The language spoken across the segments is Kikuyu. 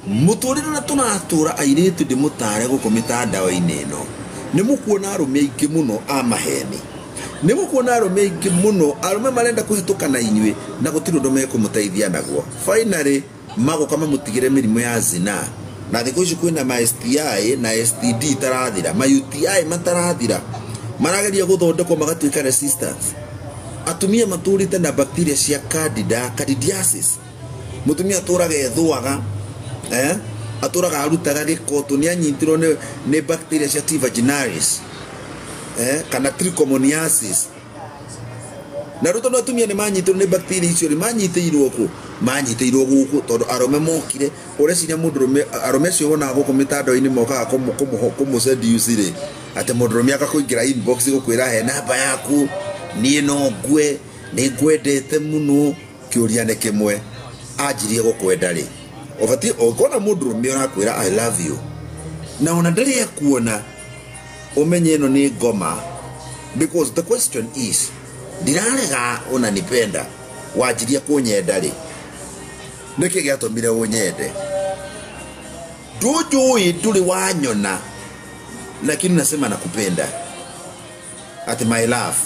Mũtũrĩre na tũratũra airĩtu ndĩmũtare gũkũ mĩtandao-inĩ ĩno. Nĩ mũkuona arũme aingĩ mũno a maheni. Nĩ mũkuona arũme aingĩ mũno, arũme marenda kũhĩtũka na inyuĩ na gũtirĩ ũndũ mekũmũteithia naguo. Finally, magũka mamũtigĩre mĩrimũ ya zina. Na thikũ ici kwĩna ma STI na STD itarathira, ma UTI matarathira. Marageria gũthondekwo magatuĩka resistance. Atumia matũrĩte na bacteria cia candida, candidiasis. Mũtumia atũraga ethũaga, atũraga arutaga gĩko tũ nĩ anyitirwo nĩ bacteria cia T vaginalis, kana trichomoniasis. Na rĩu tondũ atumia nĩ manyitirwo nĩ bacteria icio rĩ, manyitĩirwo kũ? Manyitĩirwo gũkũ tondũ arũme mokire. Ũreciria mũndũrũme, arũme acio wonaga gũkũ mĩtandao-inĩ mokaga kũmũ seduce rĩ, atĩ mũndũrũme agakũingĩra inbox gũkwĩra he namba yaku, niĩ no ngue, nĩ ngwendete mũno. Kĩũria nĩ kĩmwe, anjirie gũkwenda rĩ? Ũbatiĩ ũkona mũndũrũme ũrakwĩra I love you na ona ndarĩ ekuona, ũmenye ĩno nĩ ngoma. Because the question is, ndirarega unanipenda, wanjirie kũnyenda rĩ? Nĩkĩ gĩatũmire ũnyende? Ndũnjũĩ, ndũrĩ wanyona, lakini nasema nakupenda. Ati my love.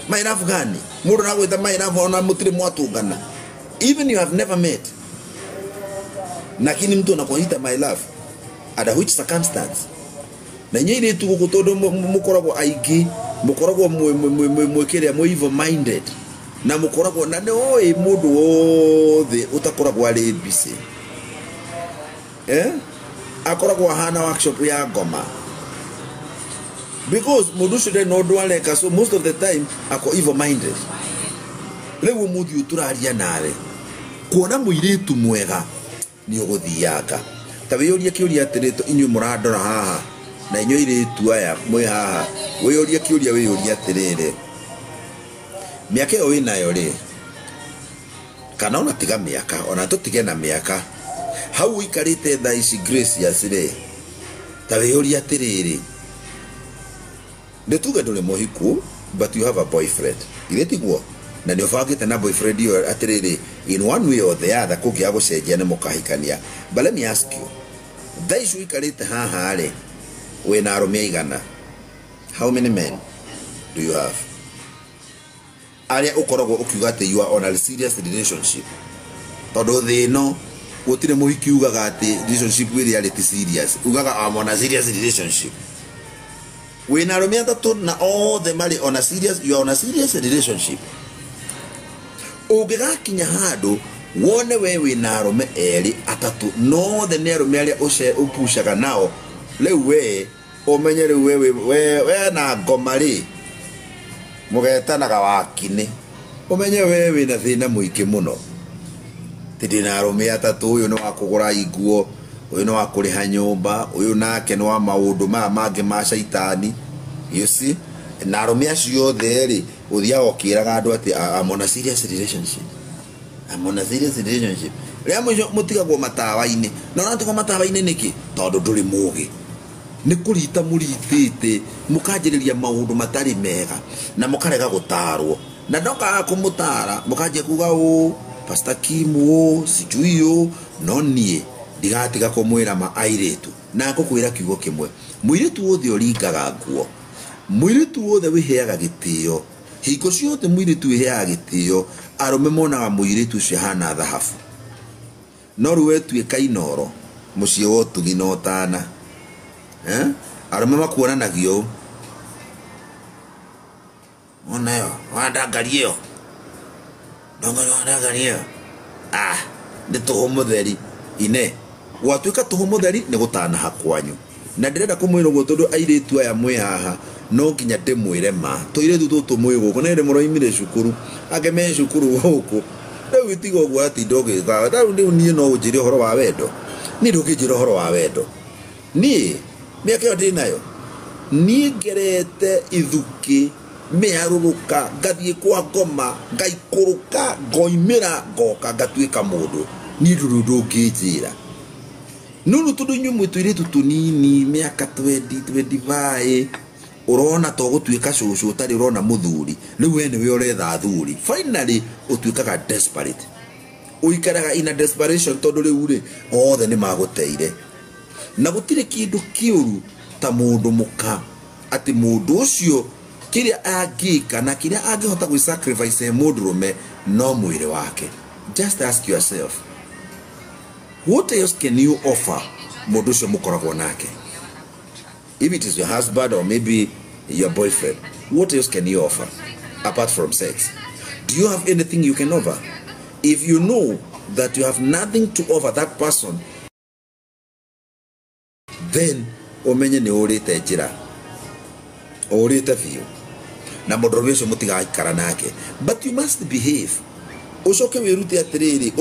My love gani? Mũndũ aragwĩta my love ona mũtirĩ mwatũngana, even you have never met, lakini mtu anakuita my love under which circumstance? Na inyuĩ airĩtu gũkũ, tondũ mũkoragwo aingĩ, mũkoragwo mwĩ kĩrĩa, mwĩ evil minded, na mũkoragwo na nĩ ũĩ mũndũ wothe ũtakoragwo arĩ busy, akoragwo ahana workshop ya ngoma, because mũndũ ũcio ndarĩ na ũndũ areka, so most of the time ako evil minded. Rĩu ũmũthĩ ũyũ tũraria nawe, kuona mũirĩtu mwega nĩ ũgũthianga. Ta wĩyũrie kĩũria atĩrĩ, inyuĩ mũrandora haha na inyuĩ airĩtu aya mwĩ haha, wĩyũrie kĩũria, wĩyũrie atĩrĩrĩ, mĩaka ĩyo wĩnayo rĩ, kana ona tiga mĩaka, ona tũtige na mĩaka, hau ũikarĩte thaa ici, Gracious rĩ, ta wĩyũrie atĩrĩrĩ, nĩ tuge ndũrĩ mũhiku, but you have a boyfriend, ithe tiguo? Na nĩ ũbangĩte na boyfriend ĩyo atĩrĩrĩ, in one way or the other, kũngĩaga gũcenjia nĩ mũkahikania. But let me ask you, thaa ici ũikarĩte haha rĩ, wĩna arũme aigana? How many men do you have arĩa ũkoragwo ũkiuga atĩ you are on a serious relationship? Tondũ thĩ ĩno gũtirĩ mũhiki ugaga atĩ relationship ĩrĩa arĩ ti serious, ugaga I'm on a serious relationship. Wĩna arũme atatũ na othe marĩ on a serious, you are on a serious relationship. Ũngĩgakinya handũ wone we wĩna arũme erĩ atatũ, nothe nĩ arũme arĩa ũpucaga nao, rĩu we ũmenye rĩu we na ngoma rĩ mũgetanaga wakinĩ, ũmenye we wĩna thĩna mũingĩ mũno. Ti ndĩna arũme atatũ, ũyũ nĩ wa kũgũra nguo, ũyũ nĩ wa kũrĩha nyũmba, ũyũ nake nĩ wa maũndũ maya mangĩ ma caitani, you see? Na arũme acio othe rĩ, ũthiaga ũkĩraga andũ atĩ I'm on a serious relationship, I'm on a serious relationship. Rĩa mũico mũtigagwo matawa-inĩ. Na ũratigwo matawa-inĩ nĩkĩ? Tondũ ndũrĩ mũgĩ, nĩ kũrita mũritĩte, mũkanjĩrĩria maũndũ matarĩ mega na mũkarega gũtarwo, na ndokaga kũmũtara, mũkanjia kuga ũ Pastor Kim ũ sijui ũ. No niĩ ndigatiga kũmwĩra ma airĩtu, na ngũkwĩra kiugo kĩmwe: mũirĩtu wothe ũringaga nguo, mũirĩtu wothe wĩheaga gĩtĩo, hingo ciothe mũirĩtu wĩheaga gĩtĩo, arũme monaga mũirĩtu ũcio ahana thahabu. No rĩu wetuĩka inoro mũciĩ wa ũtugi na ũtana, eh? Arũme makuonanagia ũũ, ona ĩyo wandangari ĩyo, ndangari ĩyo, ah, nĩ tũhũ mũtheri. Ine gwatuĩka tũhũ mũtheri nĩ gũtanaha kwanyu. Na ndĩrenda kũmwĩra ũguo tondũ airĩtu aya mwĩ haha, no nginya ndĩmwĩre ma tũirĩtu tũtũ mwĩ gũkũ nĩ hĩndĩ mũroimire cukuru, angĩ me cukuru gũkũ rĩu. Itiga ũguo atinda ũgĩka rĩu. Niĩ no ũnjĩre ũhoro wa wendo? Niĩ ndũngĩnjĩra ũhoro wa wendo. Niĩ mĩaka ĩyo ndĩ nayo, niĩ ngerete ithukĩ mĩharũrũka, ngathiĩ kwa ngoma, ngaikũrũka, ngoimĩra, ngoka ngatuĩka mũndũ. Niĩ ndũrĩ ũndũ ũngĩnjĩra. No rĩu tondũ inyuĩ mwĩ tũirĩtu tũnini, mĩaka 20 25, ũrona to gũtuĩka cũcũ ũtarĩ ũrona mũthuri, rĩu we nĩwe ũretha athuri. Finally ũtuĩkaga desperate. Ũikaraga in a desperation tondũ rĩu rĩ othe nĩ magũteire. Na gũtirĩ kĩndũ kĩũru ta mũndũ mũka atĩ mũndũ ũcio kĩrĩa angĩka na kĩrĩa angĩhota gwĩ sacrifice he mũndũrũme no mwĩrĩ wake. Just ask yourself, what else can you offer mũndũ ũcio mũkoragwo nake? If it is your husband or maybe your boyfriend, what else can you offer apart from sex? Do you have anything you can offer? If you know that you have nothing to offer that person, then ũmenye nĩ ũrĩte njĩra, ũrĩte biũ, na mũndũrũme ũcio mũtigaikara nake. But you must behave. Ũcoke wĩrute atĩrĩrĩ,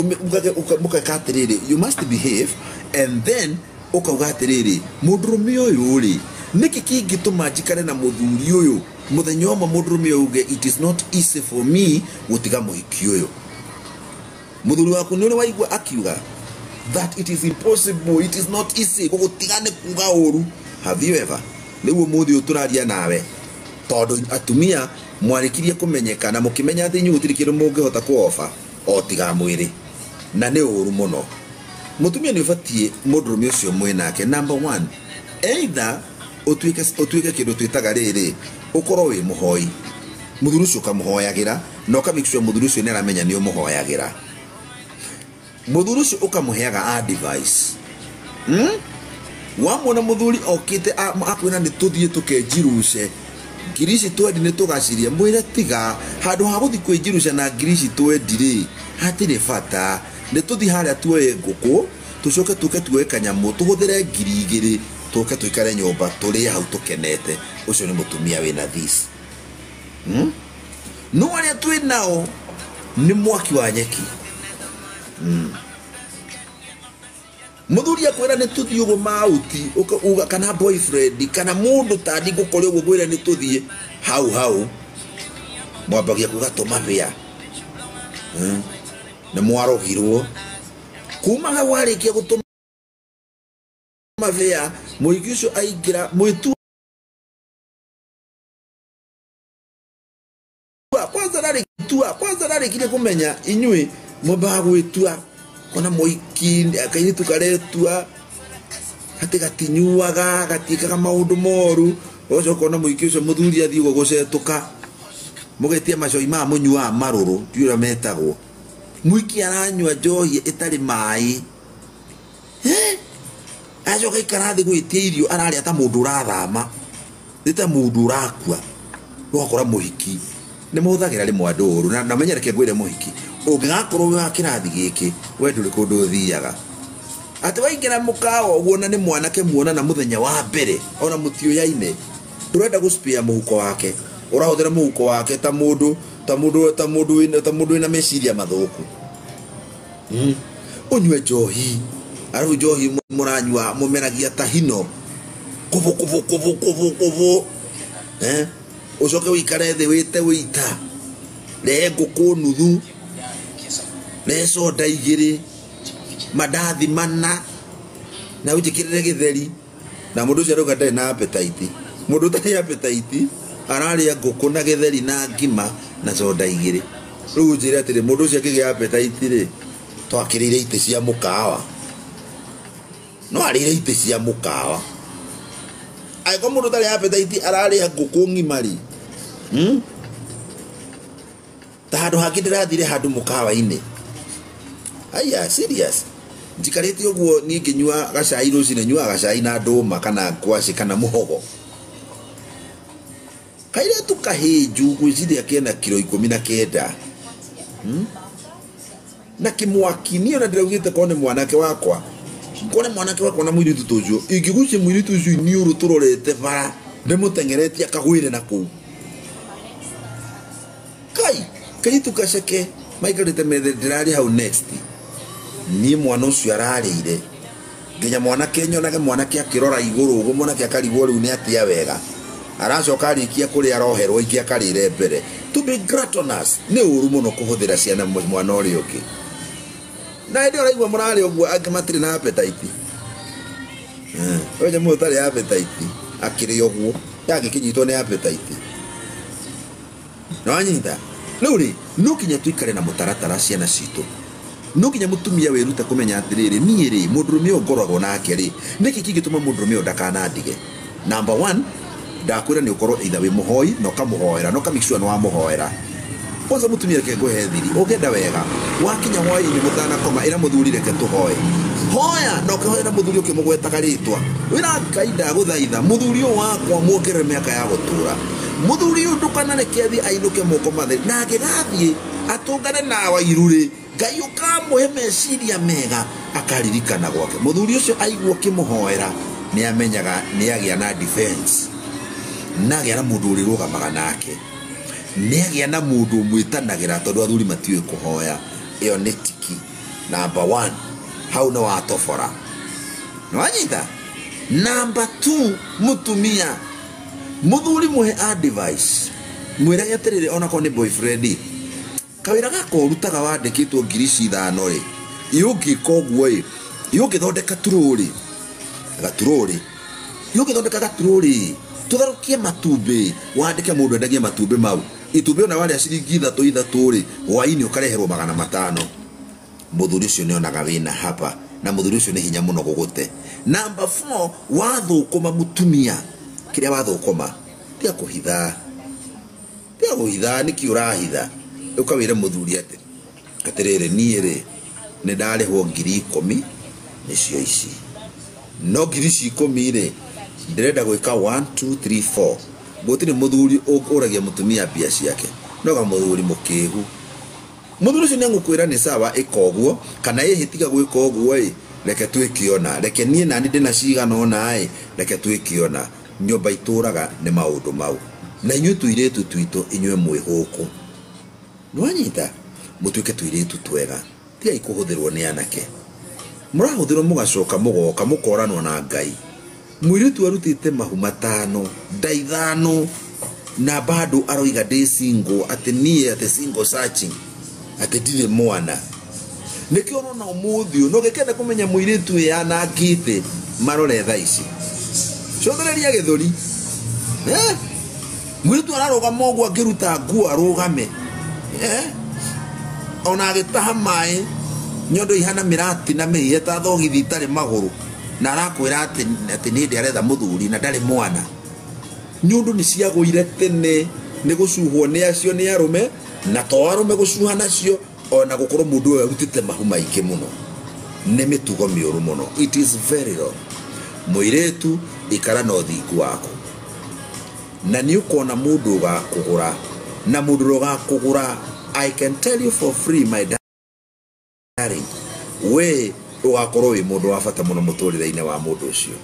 mũgeka atĩrĩrĩ, you must behave, and then ũkauga atĩrĩrĩ, mũndũrũme ũyũ rĩ, nĩkĩ kĩngĩtũma njikare na mũthuri ũyũ? Mũthenya ũmwe mũndũrũme ũyũ uge it is not easy for me gũtiga mũhiki ũyũ. Mũthuri waku nĩ ũrĩ waigua akiuga that it is impossible, it is not easy gũgũtiga nĩ kuga ũru? Have you ever? Rĩu ũmũthĩ ũyũ tũraria nawe, tondũ atumia mwarĩkirie kũmenyeka na mũkĩmenya atĩ inyuĩ gũtirĩ kĩndũ mũngĩhota kũoba o tiga mwĩrĩ, na nĩ ũru mũno. Mũtumia nĩ ũbatiĩ mũndũrũme ũcio mwĩ nake, number one, either ũtuĩke kĩndũ twĩtaga rĩrĩ, ũkorwo wĩ mũhoi, mũthuri ũcio ũkamũhoyagĩra na ũka make sure mũthuri ũcio nĩ aramenya nĩ ũmũhoyagĩra. Mũthuri ũcio ũkamũheaga advice. Wamwona mũthuri okĩte akwĩra nĩ tũthiĩ tũkenjiruce ngiri ici twendi nĩ tũgaciria, mwĩre tiga, handũ ha gũthiĩ kwĩnjiruca na ngiri ici twendi rĩ, hatirĩ bata, nĩ tũthiĩ harĩa tuoye ngũkũ, tũcoke tũke tuoye kanyamũ, tũhũthĩre 2,000, tũke tũikare nyũmba tũrĩe hau tũkenete. Ũcio nĩ mũtumia wĩna this. No arĩa twĩ nao nĩ mwaki wa nyeki. Mũthuri akwĩra nĩ tũthiĩ ũguo mauti, uga kana boyfriend kana mũndũ tandi ngũkore ũguo ngwĩre nĩ tũthiĩ, hau hau mwambagia kuga tũmabĩa. Nĩ mwarogirwo kuma hau warĩkia gũtũma mabĩa, mũhiki ũcio aingĩra mwĩtua kwanza narĩtua kwanza narĩkirie kũmenya inyuĩ mwambaga gwĩtua kona mũhiki kairĩtu karetua atĩ gatinyuaga gatiĩkaga maũndũ moru, ũgacoka ũkona mũhiki ũcio mũthuri athiĩ ũguo gũcetũka, mũgetia macoi maya mũnyuaga marũrũ, ndiũĩ ũrĩa metagwo, mũhiki aranyua njohi ĩtarĩ maĩ, acoka aikara thĩ gwĩtia irio ararĩa ta mũndũ ũrathama, nĩ ta mũndũ ũrakua. Ũgakora mũhiki nĩ mũhũthagĩra rĩmwe andũ ũru, na menye reke ngwĩre mũhiki ũngĩgakorwo wĩ wa kĩrathi gĩkĩ we ndũrĩ kũndũ ũthiaga. Atĩ waingĩra mũkawa ũguo na nĩ mwanake muona na mũthenya wa mbere ona mũtiũyaine, ndũrenda gũspare mũhuko wake, ũrahũthĩra mũhuko wake ta mũndũ ta mũndũ ta mũndũ wĩna ta mũndũ wĩna meciria mathũku. Ũnyue njohi, arabu njohi mũranyua mũmeragia ta hino, kũbũ kũbũ kũbũ kũbũ kũbũ, ũcoke ũikare thĩ wĩte wĩita, rehe ngũkũ nuthu, rehe soda 2, mandathi 4, na ũnjĩkĩrĩre gĩtheri. Na mũndũ ũcio arauga ndarĩ na appetite. Mũndũ ũtarĩ appetite ararĩa ngũkũ na gĩtheri na ngima na soda 2. Rĩu ũnjĩre atĩrĩ, mũndũ ũcio akĩgĩa appetite rĩ, twakĩrĩire itĩ cia mũkawa, no arĩire itĩ cia mũkawa. Angĩkorwo mũndũ ũtarĩ appetite ararĩa ngũkũ ng'ima rĩ, ta handũ hangĩ ndĩrathire handũ mũkawa-inĩ, aya serious, njikarĩte ũguo niĩ ngĩnyua gacai rũcinĩ, nyuaga gacai na ndũma kana ngwacĩ kana mũhogo. Kairĩtu kahĩnju ngwĩciria kena kiro 19. Na kĩmwaki niĩ ona ndĩraugĩte korwo nĩ mwanake wakwa, korwo nĩ mwanake wakwa na mũirĩtu ta ũcio, ingĩgucia mũirĩtu ũcio iniũrũ tũrorete bara, ndĩmũteng'eretie akagwĩre na kũu. Kai kairĩtu gaceke maikarĩte metha ndĩrarĩ hau next, niĩ mwana ũcio ararĩire nginya mwanake nyonage mwanake akĩrora igũrũ ũguo, mwanake akarigwo rĩu nĩ atĩa wega, aracoka arĩkia kũrĩa aroherwo ingĩ akarĩre mbere. To be gluttonous nĩ ũru mũno kũhũthĩra ciana mwana ũrĩa ũngĩ. Na hĩndĩ ĩyo ũraigua mũrarĩa ũguo angĩ matirĩ na appetite. Ũyũ mũndũ ũtarĩ appetite akĩrĩa ũguo yangĩkĩnyitwo nĩ appetite. Nĩwanyita? Rĩu rĩ, no nginya tũikare na mũtaratara ciana citũ. No nginya mũtumia wĩrute kũmenya atĩrĩrĩ, niĩ rĩ mũndũrũme ũyũ ngoragwo nake rĩ, nĩkĩ kĩngĩtũma mũndũrũme ũyũ ndakanandige? Number 1, ndakwĩra nĩ ũkorwo either wĩ mũhoi na ũkamũhoera na ũka make sure nĩ wamũhoera. Kwanza mũtumia reke ngũhe thiri, ũngĩenda wega wakinya hwaĩ-inĩ mũtanakoma ĩra mũthuri reke tũhoe. Hoya na ũkĩhoera mũthuri ũkĩmũgwetaga rĩtwa, wĩra Ngai ndagũthaitha mũthuri ũyũ wakwa muongerere mĩaka ya gũtũra, mũthuri ũyũ ndũkanareke athiĩ ainũke moko matheri, na angĩgathiĩ atũngane na wairu rĩ, Ngai ũkamũhe meciria mega akaririkana gwake. Mũthuri ũcio aigua ũkĩmũhoera nĩ amenyaga nĩ agĩa na defense, na agĩa na mũndũ ũrĩrũgamaga nake, nĩ agĩa na mũndũ ũmwĩtanagĩra, tondũ athuri matiũĩ kũhoya. Ĩyo nĩ tiki number 1, hau nĩ watobora. Nĩwanyita? Number 2, mũtumia mũthuri mũhe advice, mwĩrage atĩrĩrĩ, onakorwo nĩ boyfriend, kawĩra gaka ũrutaga wandĩkĩtwo 5,000 rĩ, ĩ ũngĩka ũguo ĩ, ĩ ũngĩthondeka turũrĩ gaturũrĩ, ĩ ũngĩthondeka gaturũrĩ tũtherũkie matumbĩ, wandĩke mũndũ endagie matumbĩ mau, itumbĩ ona warĩa ciringi 3 3 rĩ, hwaĩ-inĩ ũkareherwo 500. Mũthuri ũcio nĩonaga wĩna hapa, na mũthuri ũcio nĩ hinya mũno gũgũte. Number 4, wathũkũma mũtumia, kĩrĩa wathũkũma tiga kũhitha, tiga kũhitha, nĩkĩ ũrahitha? Ũkawĩre mũthuri atĩ atĩrĩrĩ, niĩ rĩ nĩ ndarĩhwo 10,000 nĩcio ici, no ngiri ici 10 rĩ ndĩrenda gwĩka 1 2 3 4. Gũtirĩ mũthuri ũragia mũtumia mbia ciake, no ga mũthuri mũkĩgu. Mũthuri ũcio nĩegũkwĩra nĩ sawa ĩka ũguo, kana ĩhĩ tiga gwĩka ũguo ĩ, reke twĩkĩona, reke niĩ nani ndĩna cigana ũna ĩ, reke twĩkĩona. Nyũmba itũraga nĩ maũndũ mau, na inyuĩ tũirĩtu twitũ inyuĩ mwĩhũkũ. Nĩwanyita? Mũtuĩke tũirĩtu twega, tigai kũhũthĩrwo nĩ anake. Mũrahũthĩrwo mũgacoka mũgoka mũkoranwo na Ngai. Mũirĩtu arutĩte mahu 5 nda 5 na bado aroiga ndĩ single, atĩ niĩ atĩ single searching, atĩ ndirĩ mwana. Nĩkĩo ũrona ũmũthĩ ũyũ, no gĩkenda kũmenya mũirĩtu wĩyanangĩte, marore thaa ici. Cokereria gĩthũri. Mũirĩtu ararũgama ũguo akĩruta nguo arũgame. Ona agĩtaha maĩ, nyondo ihana mĩrati na mĩhihe ta thogithi itarĩ magũrũ, na arakwĩra atĩ nĩ hĩndĩ aretha mũthuri na ndarĩ mwana. Nyondo nĩ ciagũire tene nĩ gũcuhwo nĩ acio nĩ arũme, na to arũme gũcuha nacio, ona gũkorwo mũndũ ũyũ arutĩte mahu maingĩ mũno. Nĩ mĩtugo mĩũru mũno. It is very wrong. Mũirĩtu ikara na ũthingu waku, na nĩ ũkona mũndũ ũgakũgũra, na mũndũ ũgakũgũra, I can tell you for free my darling, we ũgakorwo wĩ mũndũ wa bata mũno mũtũrĩre-inĩ wa mũndũ ũcio.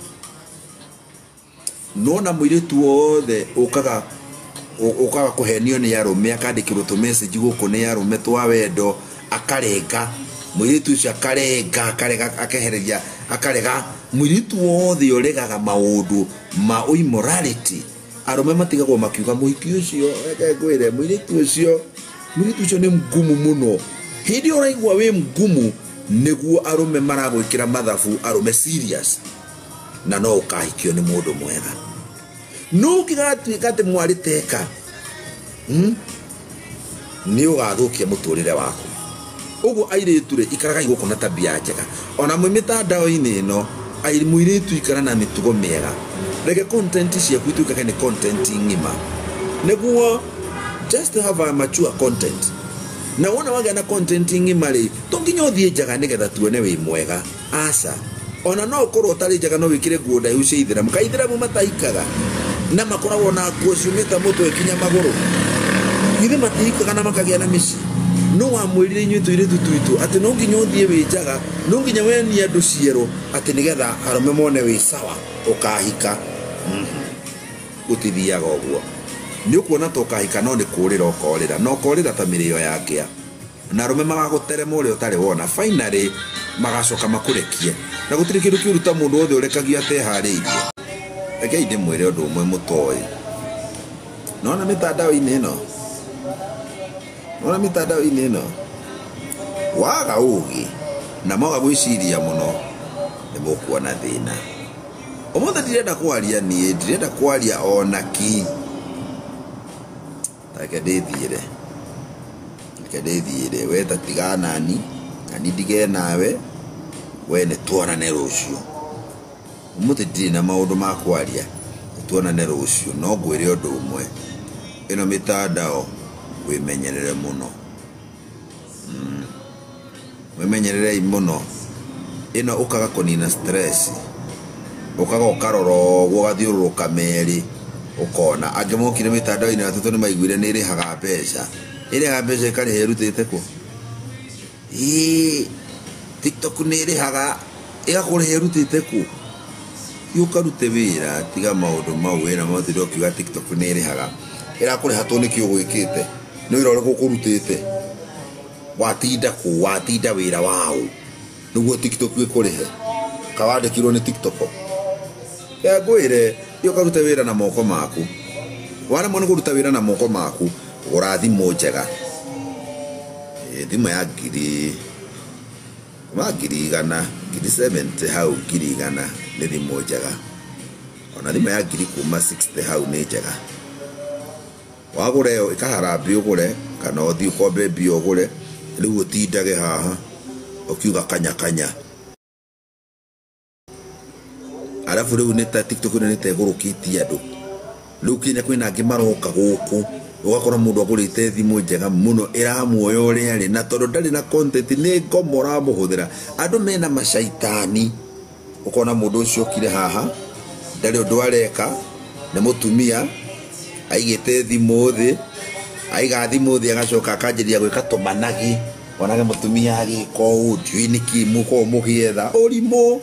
Nona mũirĩtu wothe ũkaga kũhenio nĩ arũme, akandĩkĩrwo tũ message gũkũ nĩ arũme twa wendo, akarenga mũirĩtu ũcio, akarenga, akarega, akehereria, akarega. Mũirĩtu wothe ũregaga maũndũ ma immorality, arũme matigagwo makiuga mũhiki ũcio, reke ngwĩre, mũirĩtu ũcio nĩ mgumu mũno. Hĩndĩ ĩyo ũraigua wĩ mgumu, nĩguo arũme maragwĩkĩra mathabu, arũme serious, na no ũkahikio nĩ mũndũ mwega. No ũngĩgatuĩka atĩ mwarĩ teka, nĩ ũgathũkia mũtũrĩre waku. Ũguo airĩtu rĩ, ikaragai gũkũ na tabia njega. Ona mwĩ mĩtandao-inĩ ĩno, mũirĩtu ikara na mĩtugo mĩega. Reke content ciaku ituĩkage nĩ content ng'ima, nĩguo just have a mature content. Na wona wagĩa na content ng'ima rĩ, to nginya ũthiĩ njaga nĩgetha tuone wĩ mwega. Aca, ona no ũkorwo ũtarĩ njaga, no wĩkĩre nguo ndaihu cia ithĩramu. Kaĩ ithĩramu matahikaga na makoragwo na nguo ciumĩte mũtwe nginya magũrũ? Githĩ matihikaga na makagĩa na mĩciĩ? No wamwĩrire inyuĩ tũirĩtu twitũ atĩ no nginya ũthiĩ wĩ njaga, no nginya wenie andũ cierũ atĩ nĩgetha arũme mone wĩ sawa ũkahika. Gũtithiaga ũguo. Nĩ ũkuona ta ũkahika, no nĩ kũrĩra ũkorĩra, na ũkorĩra ta mĩrĩo ya ngĩa, na arũme magagũterema ũrĩa ũtarĩ wona. Finally magacoka makũrekie, na gũtirĩ kĩndũ kĩũru ta mũndũ wothe ũrekagia ateharĩirie. Rekei ndĩmwĩre ũndũ ũmwe mũtoĩ. Nona mĩtandao-inĩ ĩno, nona mĩtandao-inĩ ĩno, waga ũgĩ na mwaga gwĩciria mũno, nĩ mũkuona thĩna. Ũmũthĩ ndirenda kwaria niĩ, ndirenda kwaria ona ki. Reke ndĩthiĩre, reke ndĩthiĩre. We ta tiga nani, na Nani ndige nawe we nĩ tuonane rũciũ. Ũmũthĩ ndirĩ na maũndũ ma kwaria, tuonane rũciũ. No ngwĩre ũndũ ũmwe, ĩno mĩtandao wĩmenyerere mũno. Wĩmenyererei mũno. Ĩno ũkaga kũnina stress, ũkaga ũkarora ũguo ũgathiũrũrũka merĩ ũkona. Angĩ mokire mĩtandao-inĩ na tondũ nĩ maiguire nĩ ĩrĩhaga mbeca. Ĩrĩhaga mbeca ĩkarĩha ĩrutĩte kũ? Ĩĩ, TikTok nĩ ĩrĩhaga ĩgakũrĩha ĩrutĩte kũ? Thiĩ ũkarute wĩra, tiga maũndũ mau wĩna mo ũtinde ũkiuga TikTok nĩ ĩrĩhaga. Ĩrakũrĩha tondũ nĩkĩ ũgwĩkĩte? Nĩ wĩra ũrĩkũ ũkũrutĩte? Watinda kũ? Watinda wĩra waũ nĩguo TikTok ĩkũrĩhe? Kawandĩkirwo nĩ TikTok? Ngwĩre thiĩ ũkarute wĩra na moko maku. Waremwo nĩ kũruta wĩra na moko maku, gũra thimũ njega. Thimũ ya ngiri kuma 100,000, 70,000 hau 100,000 nĩ thimũ njega. Ona thimũ ya ngiri kuma 60 hau nĩ njega. Wagũra ĩyo ĩkaharambĩ ũgũre kana ũthiĩ ũkombe mbia ũgũre, rĩu ũtindage haha ũkiuga kanya kanya. Arabu rĩu nĩ ta TikTok ĩno nĩ ta ĩgũrũkĩtie andũ. Rĩu kinya kwĩna angĩ maroka gũkũ, ũgakora mũndũ agũrĩte thimũ njega mũno ĩramuoya ũrĩa arĩ, na tondũ ndarĩ na content nĩ ngomo ũramũhũthĩra. Andũ mena macaitani, ũkona mũndũ ũcio okire haha ndarĩ ũndũ areka, nĩ mũtumia aigĩte thimũ thĩ, aiga thimũ thĩ agacoka akanjĩrĩria gwĩka tũmanagi. Onage mũtumia agĩka ũũ, ndiũĩ nĩkĩ mũkoragwo mũgĩetha ũrimũ,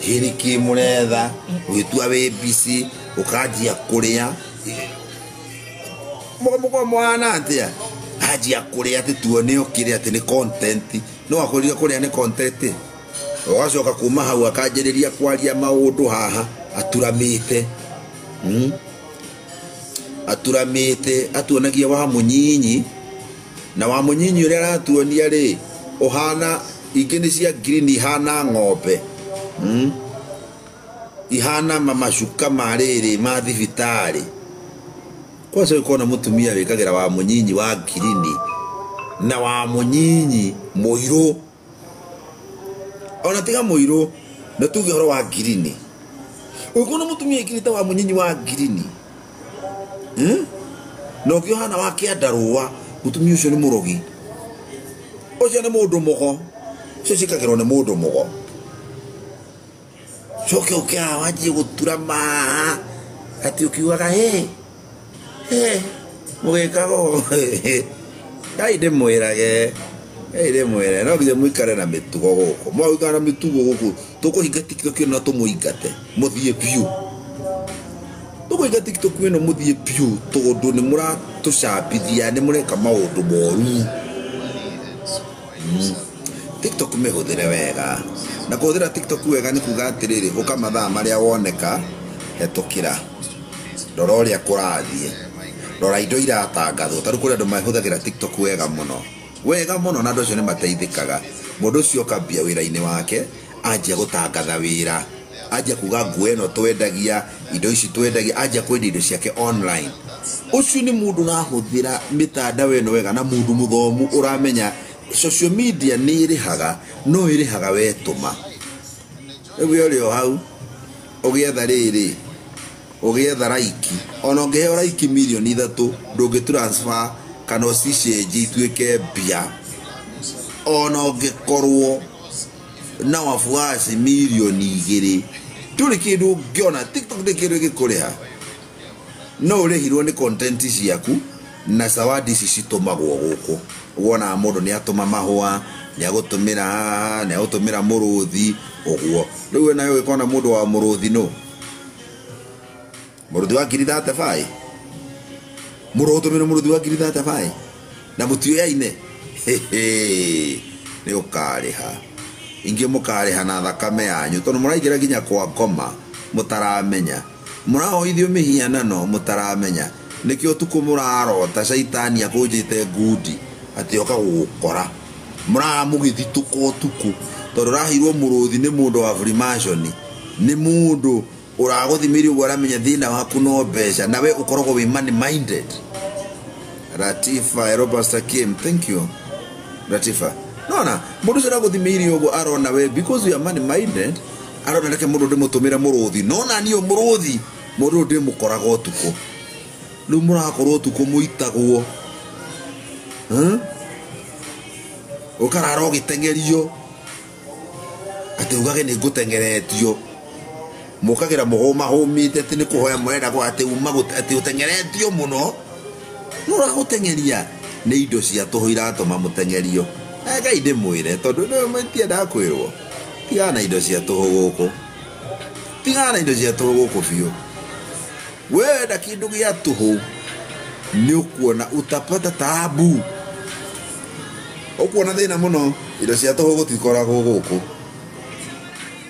ĩ nĩkĩ mũretha, ũgĩtua wĩ busy ũkanjia kũrĩa. Mũkorwo mũhana atĩa? Anjia kũrĩa atĩ tuone ũkĩrĩa atĩ nĩ content. No akwĩrire kũrĩa nĩ content. Ũgacoka kuma hau akanjĩrĩria kwaria maũndũ haha aturamĩte. Aturamĩte atuonagia wa mũnyinyi, na wa mũnyinyi ũrĩa aratuonia rĩ ũhana ingĩ nĩ cia green ihana ng'ombe. Ihana mamacuka ma rĩrĩ ma thibitarĩ. Kwanza ũkona mũtumia wĩkagĩra wa mũnyinyi wa ngirini na wa mũnyinyi mũirũ. Ona tiga mũirũ, na tuge ũhoro wa ngirini. Ũkona mũtumia ĩkĩrĩte wa mũnyinyi wa ngirini. Na ũngĩ ũhana wa kĩandarũa, mũtumia ũcio nĩ mũrogi. Ũcio nĩ mũndũ mũgo. Ũcio ciĩkagĩrwo nĩ mũndũ mũgo. Coke ũke haha wanjie gũtura ma atĩ ũkiugaga hĩ hĩ mũgĩkaga ũũ. Ngai ndĩmwĩrage, Ngai ndĩmwĩre, no nginya mũikare na mĩtugo gũkũ. Mwagũikara na mĩtugo gũkũ, tũkũhinga TikTok ĩno na tũmũingate, mũthiĩ biũ. Tũkũhinga TikTok ĩno mũthiĩ biũ tondũ nĩ mũratũcambithia, nĩ mũreka maũndũ moru. TikTok mĩhũthĩre wega. Na kũhũthĩra TikTok wega nĩ kuga atĩrĩrĩ, ũka mathaa marĩa woneka, hetũkĩra. Rora ũrĩa kũrathiĩ. Rora indo iratangathwo. Ta rĩu kũrĩ andũ mahũthagĩra TikTok wega mũno. Wega mũno na andũ acio nĩ mateithĩkaga. Mũndũ ũcio okambia wĩra-inĩ wake, anjia gũtangatha wĩra. Anjia kuga nguo ĩno twendagia, indo ici twendagia, anjia kwendia indo ciake online. Ũcio nĩ mũndũ ũrahũthĩra mĩtandao ĩno wega na mũndũ mũthomu ũramenya social media nĩ ĩrĩhaga, no ĩrĩhaga wetũma. Rĩu we ũrĩ o hau ũgĩetha rĩrĩ, ũgĩetha like, ona ũngĩheo like 3 million ndũngĩ transfer kana ũcicenjie ituĩke mbia. Ona ũngĩkorwo na wafuasi 2 million ndũrĩ kĩndũ ũngĩona. TikTok ndĩ kĩndũ ĩgĩkũrĩha, no ũrĩhirwo nĩ content ciaku na zawadi ici citũmagwo gũkũ. Wonaga mũndũ nĩ atũma mahũa, nĩ agũtũmĩra haha, nĩ agũtũmĩra mũrũthi ũguo. Rĩu we nawe ũgĩkona mũndũ wa mũrũthi nũ? Mũrũthi wa 35,000. Mũndũ ũgũtũmĩra mũrũthi wa 35,000 na mũtiũyaine, nĩ ũkarĩha. Ingĩ mũkarĩha na thakame yanyu tondũ mũraingĩra nginya kwa ngoma mũtaramenya. Mũrahoithio mĩhianano mũtaramenya. Nĩkĩo ũtukũ mũrarota caitani akũnjĩte ngundi atĩ oka gũgũkora. Mũrara mũgĩthitũka ũtukũ tondũ ũraheirwo mũrũthi nĩ mũndũ wa Freemason, nĩ mũndũ ũragũthimĩria ũguo aramenya thĩna waku no mbeca, na we ũkoragwo wĩ money minded. Latifa, hello Pastor Kim, thank you Latifa. Nona mundu ucio aragũthimĩire ũguo arona we because you are money minded, arona reke mundu ndimũtũmĩre mũrũthi. Nona niĩ mũrũthi mũndũ ndĩmũkoraga ũtukũ. Rĩu mũrakorwo ũtukũ mũitagwo. Ũkarara ũgĩteng'erio atĩ ugage nĩ ngũteng'eretio. Mũkagĩra mũhũmahũmĩte atĩ nĩ kũhoya mũrenda kwa atĩ uma atĩ ũteng'eretio mũno. Nũ ũragũteng'eria? Nĩ indo cia tũhũ iratũma mũteng'erio. Ngai ndĩmwĩre tondũ nĩwe kwĩrwo. Tigana na indo cia tũhũ gũkũ. Tigana na indo cia tũhũ gũkũ biũ. Wenda kĩndũ gĩa tũhũ nĩ ũkuona utapata taabu. Ũkuona thĩna mũno. Indo cia tũhũ gũtikoragwo gũkũ.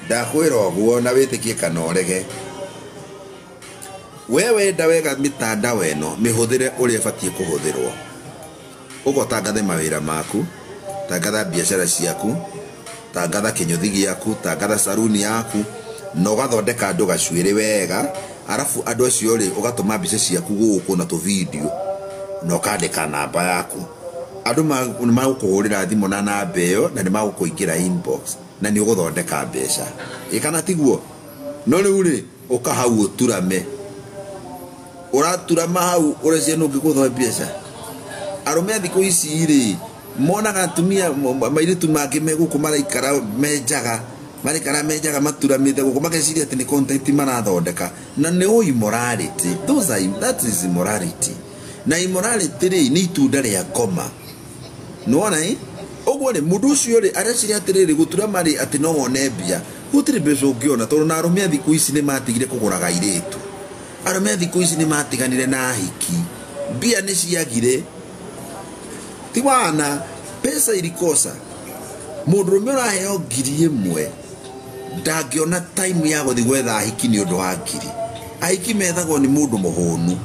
Ndakwĩra ũguo na wĩtĩkie kana ũrege. We wenda wega mĩtandao ĩno mĩhũthĩre ũrĩa ĩbatiĩ kũhũthĩrwo. Ũguo tangathe mawĩra maku, tangatha biacara ciaku, tangatha kĩnyũthi gĩaku, tangatha saruni yaku, na ũgathondeka andũ gacuĩrĩ wega, arabu andũ acio rĩ ũgatũma mbica ciaku gũkũ na tũ video na ũkandĩka namba yaku. Andũ nĩ magũkũhũrĩra thimũ na namba ĩyo na nĩ magũkũingĩra inbox na nĩ ũgũthondeka mbeca. Ĩ kana tiguo? No rĩu rĩ ũka hau ũturame. Ũraturama hau ũreciria nũ ũngĩgũthoe mbeca. Arũme a thikũ ici rĩ monaga atumia mairĩtu mangĩ me gũkũ maraikara me njaga, maraikara me njaga maturamĩte gũkũ makeciria atĩ nĩ content marathondeka na nĩ immorality. Those are, that is immorality. Na immorality rĩ nĩ itunda rĩa ngoma. Nĩwona ĩ? Ũguo rĩ mũndũ ũcio rĩ areciria atĩrĩrĩ gũturama rĩ atĩ no wone mbia. Gũtirĩ mbeca ũngĩona tondũ na arũme a thikũ ici nĩ matigire kũgũraga airĩtu. Arũme a thikũ ici nĩ matiganire na ahiki. Mbia nĩ ciagire. Ti wana pesa ilikosa. Mũndũrũme ũraheo 1,000 ndangĩona time ya gũthiĩ gwetha ahiki nĩ ũndũ wa ngiri. Ahiki methagwo nĩ mũndũ mũhũnu.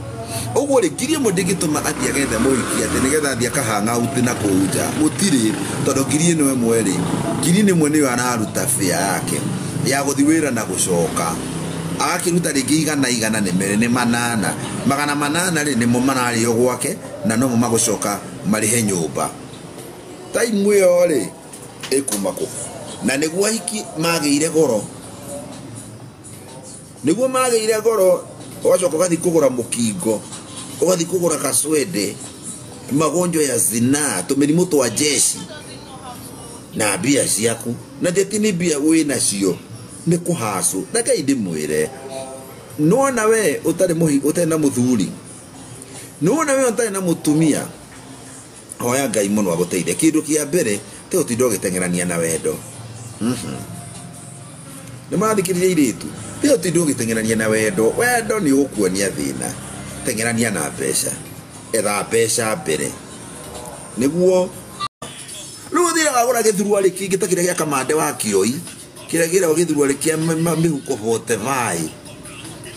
Ũguo rĩ 1,000 ndĩngĩtũma athiĩ agethe mũhiki atĩ nĩgetha athiĩ akahang'auti na kũu nja. Gũtirĩ tondũ 1,000 rĩ, 1,000 nĩyo araruta fare yake ya gũthiĩ wĩra na gũcoka. Agakĩruta rĩngĩ 100 nĩ merĩ nĩ 800. 800 rĩ nĩmo mararĩo gwake na nomo magũcoka marĩhe nyũmba. Time ĩyo rĩ ĩkuma kũ? Na nĩguo ahiki magĩire goro. Nĩguo magĩire goro ũgacoka ũgathiĩ kũgũra mũkingo, ũgathiĩ kũgũra kaswende, magonjwa ya zinaa, tũmĩrimũ twa jeshi na mbia ciaku. Na ti atĩ nĩ mbia wĩnacio nĩ kũhacũ. Reke ndĩmwĩre, nĩwona we ũtarĩ mũhi, ũtarĩ na mũthuri, nĩwona we ũtarĩ na mũtumia, hoya Ngai mũno agũteithie. Kĩndũ kĩa mbere ti ũtinda ũgĩteng'erania na wendo. Nĩ marathikĩrĩria airĩtu, ti ũtinda ũgĩteng'erania na wendo. Wendo nĩ ũgũkuonia thĩna. Teng'erania na mbeca. Etha mbeca mbere nĩguo rĩu ũthiaga wagũra gĩthuruarĩ kĩngĩ ta kĩrĩa gĩa Kamande wa Kĩoi, kĩrĩa kĩragwo gĩthuruarĩ kĩa mĩhuko 45.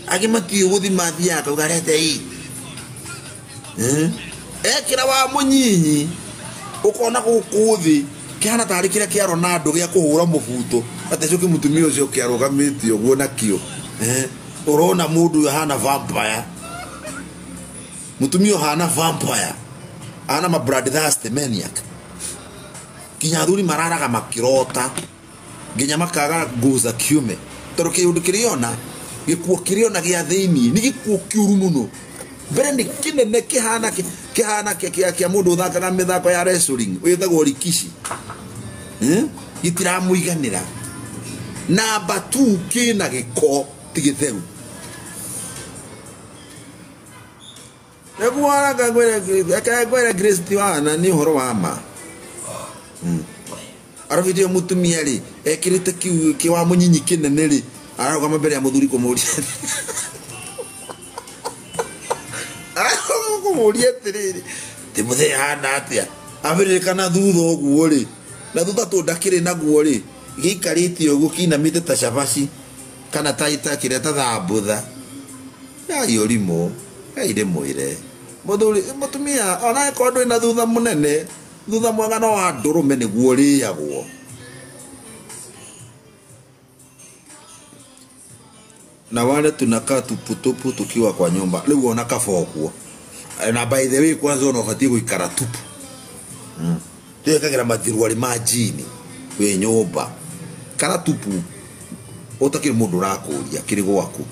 Angĩ matiũĩ gũthiĩ mathiaga akauga rete ii. Ekĩra wa mũnyinyi ũkona gũkũ thĩ kĩhana tarĩ kĩrĩa kĩa Ronaldo gĩa kũhũra mũbuto atĩ ũcio mũtumia ũcio kĩarũgamĩte ũguo nakĩo. Ũrona mũndũ ũyũ ahana vampire. Mũtumia ũhana vampire. Ahana ma bloodthirsty maniac. Nginya athuri mararaga makĩrota nginya makaga nguvu za kiume tondũ kĩũndũ kĩrĩona gĩkuo kĩrĩona gĩa thĩinĩ nĩ gĩkuo kĩũru mũno. Mbere nĩ kĩnene kĩhana kĩhana kĩa mũndũ ũthakaga mĩthako ya wrestling wĩtagwo Rikishi. Gĩtiramũiganĩra. Namba 2 kĩna gĩko ti gĩtheru. Nĩguo ngwĩre Grace Tiwana nĩ ũhoro wa ma. Arabu hĩndĩ ĩyo mũtumia rĩ ekĩrĩte kĩu kĩ wa mũnyinyi kĩnene rĩ ararũgama mbere ya mũthuri kũmũria. Ararũgama kũmũria atĩrĩrĩ, ti mũthee hana atĩa? Abĩrĩrĩka na thutha ũguo rĩ, na thutha tũ ndakĩrĩ naguo rĩ, gĩikarĩte ũguo kĩinamĩte ta cabaci kana ta kĩrĩa ta thambutha. Ngai ũrimũ, Ngai ndĩmwĩre. Mũthuri mũtumia ona angĩkorwo ndũrĩ na thutha mũnene, thutha mwega no wa ndũrũme nĩguo ũrĩagwo. Na wale tunakaa tuputupu tukiwa kwa nyumba. Rĩu ona kaba ũguo. Na by the way kwanza ona ũbatiĩ gũikara tupu. Twekagira mathiruari ma jini wi nyumba kana tupu utakiri mundu urakuria kiri gwaku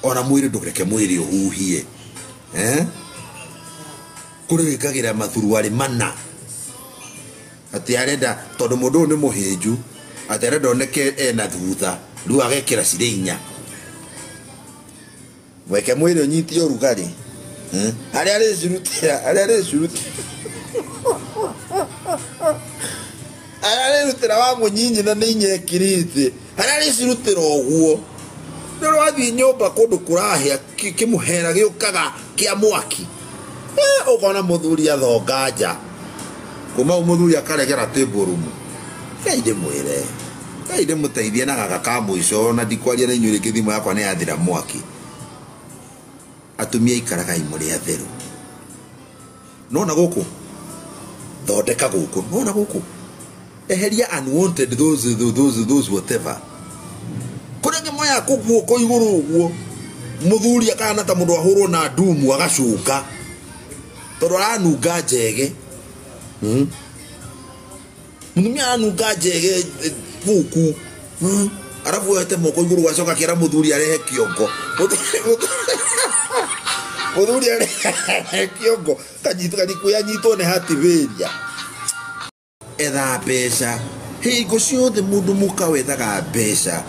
ona mwiri ndureke mwiri uhuhie kuri wikagira mathuruari mana ati arenda tondu mundu ni muhinju ati arenda oneke ena thutha riu agekira ciri inya weke mwiri unyitie urugari aria aricirutira aria aricirutira aria arĩrutĩra wa mũnyinyi na nĩ inya ekirĩte aria arĩcirutĩra ũguo nĩ ũrathiĩ nyũmba kũndũ kũrahĩa kĩmũhera gĩũkaga kĩa mwaki ũkona mũthuri athonga nja kuma hau mũthuri akaregera table room. Ngai ndĩmwĩre Ngai ndĩmũteithie na gaka ka mũico na ndikwaria na inyuĩ rĩngĩ thimũ yakwa nĩ yathira mwaki. Atumia ikaragai mũrĩ atheru. Nona gũkũ thondeka gũkũ nona gũkũ eheria unwanted those whatever kũrĩa ngĩ moya guoko igũrũ ũguo mũthuri akahana ta mũndũ ahũrwo na ndumu agacuka tondũ aranunga njege. Mũtumia aranunga njege gũkũ arabu oete moko igũrũ gacoka kĩra mũthuri arehe kĩongo mũthuri arehe kĩongo kanyitwo nĩ hatibiria. Etha mbeca hingo ciothe mũndũ mũka wethaga mbeca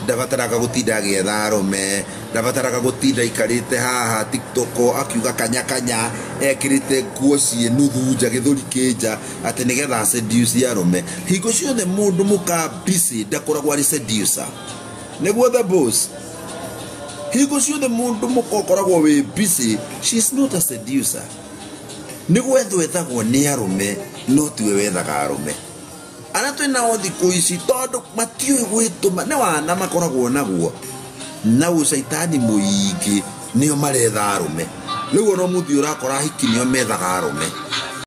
ndabataraga gũtinda agĩetha arũme ndabataraga gũtinda aikarĩte haha TikTok akiuga kanya kanya ekĩrĩte nguo ciĩ nuthu nja gĩthũri kĩ nja atĩ nĩgetha seduce arũme. Hingo ciothe mũndũ mũka busy ndakoragwo arĩ seducer nĩguo the boss. Hingo ciothe mũndũ mũka ũkoragwo wĩ busy she is not a seducer. Nĩ gwethwo ethagwo nĩ arũme no tiwe wethaga arũme. Arĩa twĩ nao thikũ ici tondũ matiũĩ gwĩtũma nĩ wana makoragwo naguo na ũcaitani mũingĩ nĩo maretha arũme. Rĩu ona mũthii ũrakora ahiki nĩo methaga arũme.